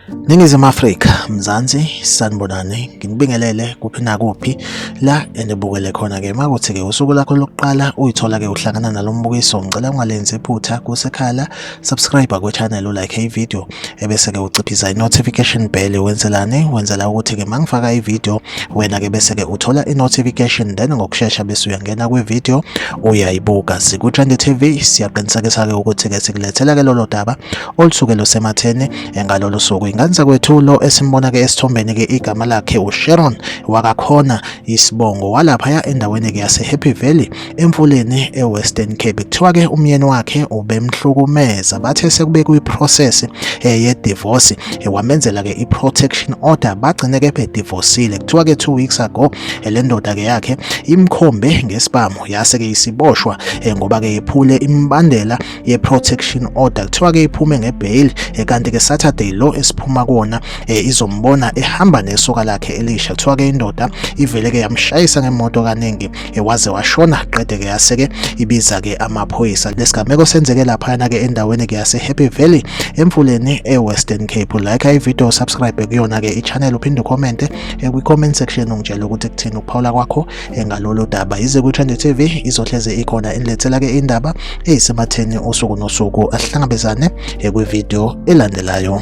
Ningizimu Afrika, Mzansi, sanibonani, nginibingelele kuphi nakuphi la enibukele khona-ke. Makuthi-ke usuku lakho lokuqala uyithola-ke uhlangana nalo mbukiso, ngicela ungalenzi iphutha kusekhala, subscribe kwi-channel, ulike i-video, ebese-ke uciphisa i-notification bell. Wenzelani? Wenzela ukuthi-ke mangifaka i-video wena-ke bese-ke uthola i-notification, then ngokushesha bese uyangena kwi-video uyayibuka. Siku-Trend TV, siyaqinisekisa-ke ukuthi-ke sikulethela-ke lolo daba olusuke lusematheni ngalolu suku. Ingane zakwethu, lo esimbona-ke esithombeni-ke igama lakhe uSharon wakakhona isibongo, walaphaya endaweni-ke yase-Happy Valley eMfuleni e-Western Cape. Kuthiwa-ke umyeni wakhe ubemhlukumeza, bathe sekube kwi-process ye-divorce, wamenzela-ke i-protection order, bagcine-ke bedivosile. Kuthiwa-ke 2 weeks ago le ndoda-ke yakhe imkhombe ngesibhamu, yase-ke isiboshwa ngoba-ke iphule imibandela ye-protection order. Kuthiwa-ke iphume nge-bail, kanti-ke Saturday lo esiphuma kuwona izombona ehamba nesoka lakhe elisha. Kuthiwa-ke indoda ivele-ke yamshayisa ngemoto kaningi, waze washona, qede-ke yase-ke ibiza-ke amaphoyisa. Lesigameko senzeke laphayana-ke endaweni-ke yase-Happy Valley eMfuleni e-Western Cape. Like i-video, subscribe kuyona-ke i-channel, uphinde ucommente kwi-comment section, ungitshele ukuthi kuthini ukuphawula kwakho ngalolu daba. Yize kwi-Trend TV izohleze ikhona inilethela-ke indaba eyisematheni usuku nosuku. Asihlangabezane kwi-video elandelayo.